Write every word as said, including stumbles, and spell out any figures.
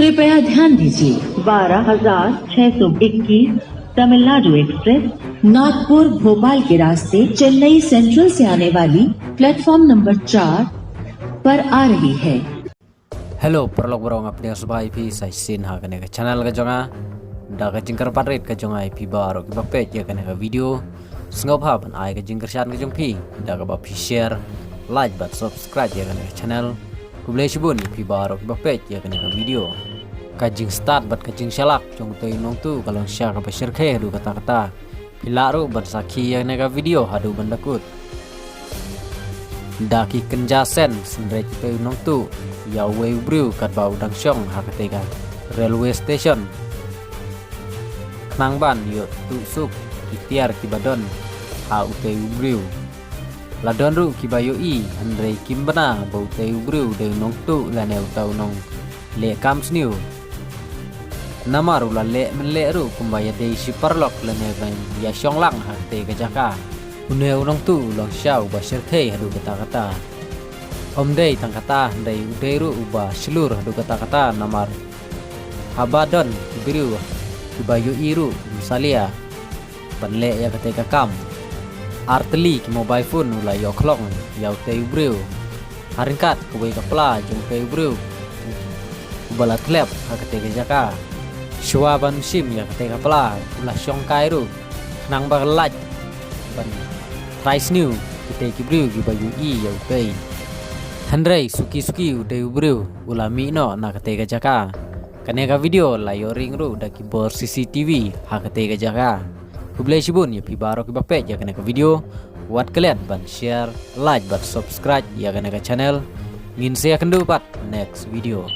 कृपया ध्यान दीजिए, बारह हजार छह सौ इक्कीस तमिलनाडु एक्सप्रेस नागपुर भोपाल के रास्ते चेन्नई सेंट्रल से आने वाली प्लेटफॉर्म नंबर चार पर आ रही है। Hello, paralok baroh, nga pdiang sngewbha ïa phi sa shisien ha kane ka channel ka jong nga. Da ka jingkyrpad rit ka jong nga ïa phi baroh kiba peit ïa kane ka video, sngewbha ban ai ka jingkyrshan ka jong phi da kaba phi share, like bad subscribe ïa kane ka channel. Khublei shibun ïa phi baroh kiba peit ïa kane ka video. Ka jingstad bad ka jingshalak jong utei u nongtuh ka long shisha kaba shyrkhei haduh katta katta. Phi lah ruh ban sakhi ïa kane ka video haduh ban da kut. Da ki kynja sen, synreit utei u nongtuh ïa uwei u briew katba u dang shong ha katei ka railway station, khnang ban ïoh tuh suk ki tiar kiba don ha utei u briew. La don ruh kiba ïohi, hynrei kim bna ba utei u briew dei u nongtuh lane uta u nongleh kam sniew. Namar u la leh mynleh ruh kumba ïadei shi paralok lane ban ïashong lang ha katei ka jaka. Une u nongtuh u long shisha uba shyrkhei haduh katta katta. Ym dei tang kata, hynrei u dei ruh uba shlur haduh katta katta namar haba don ki briew kiba ïohi ruh ym salia ban leh ïa katei ka kam. Ar tylli ki mobile phone u la ïoh khlong ïa utei u briew. Ha ryngkat kawei ka pla jong utei u briew uba la thlep ha katei ka jaka. Shuwa ban shim ïa katei ka pla u la shong kai ruh khnang ba lait ban trai sniew kitei ki briew kiba ïohi ïa utei. Hynrei suki suki utei u briew u la mih noh na katei ka jaka. Kane ka video la ïoh ring ruh da ki bor C C T V ha katei ka jaka. Khublei shibun ïa phi baroh kiba peit ïa kane ka video. Wat klet ban share, like bad subscribe ïa kane ka channel. Ngin sa ïakynduh pat next video.